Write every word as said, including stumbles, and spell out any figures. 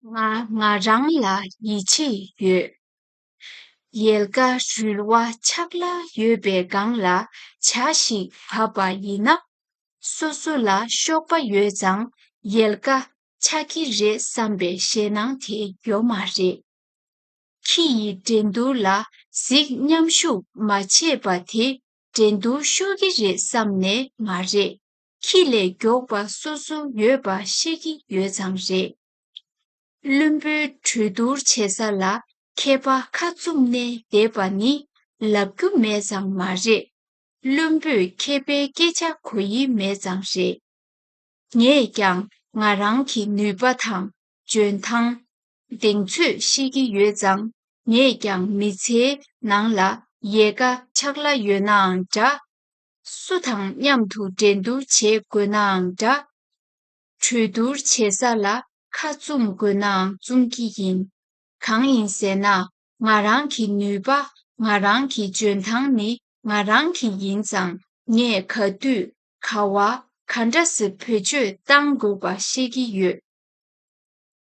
ང་ང་རང་ལ་ཡིད་ཆེས་ཡོད། ཡལ་ག་རུལ་བ་ཆག་སླ་ཡོད་པའི་སྒང་ལ་བྱ་ཞིག་བབས་པ་ཡིན་ན། སོ་སོ་ལ་གཤོག་པ་ཡོད་ཙང་ཡལ་ག་ཆག་གི་རེད་བསམ་པའི་ཞེད་སྣང་དེ་ཡོད་མ་རེད། ཁྱི་ཡི་འགྲན་བསྡུར་ལ་གཟིགས་མཉམ་ཞུགས་མ་བྱས་པ་དེ་འགྲན་བསྡུར་ཤོར་གྱི་རེད་བསམ་ནས་མ་རེད། ཁྱི་ལས་མགྱོགས་པ་སོ་སོ་ཡོད་པ་ཤེས་ཀྱི་ཡོད་ཙང་རེད། བླུན་པོའི་གྲོས་བསྡུར་བྱེད་ས་ལ་མཁས་པ་ཁ་བཙུམ་ནས་བསྡད་པ་ནི་ལབ་རྒྱུ་མེད་ཙང་མ་རེད། བླུན་པོས་མཁས་པའི་སྐད་ཆ་གོ་ཡི་མེད་ཙང་རེད། ངས་ཀྱང་ང་རང་གི་ནུས་པ་དང་འཇོན་ཐང་། གདེང་ཚོད་ཤེས་ཀྱི་ཡོད་ཙང་། ངས་ཀྱང་མི་ཚེའི་ནང་ལ་ཡལ་ག་ཆག་སླ་ཡོད་ནའང་འདྲ། སུ་དང་མཉམ་དུ་འགྲན་བསྡུར་བྱེད་དགོས་ནའང་འདྲ། གྲོས་བསྡུར་བྱེད་ས་ལ་ཁ་བཙུམ་དགོས་ནའང་བཙུམ་གྱི་ཡིན། གང་ཡིན་ཟེར་ན། ང་རང་གི་ནུས་པ། ང་རང་གི་འཇོན་ཐང་ནི་ང་རང་གི་ཡིན་ཙང་། ངས་ག་དུས་ག་བ་ག་འདྲ་སེ་བེད་སྤྱོད་གཏང་དགོས་པ་ཤེས་ཀྱི་ཡོད།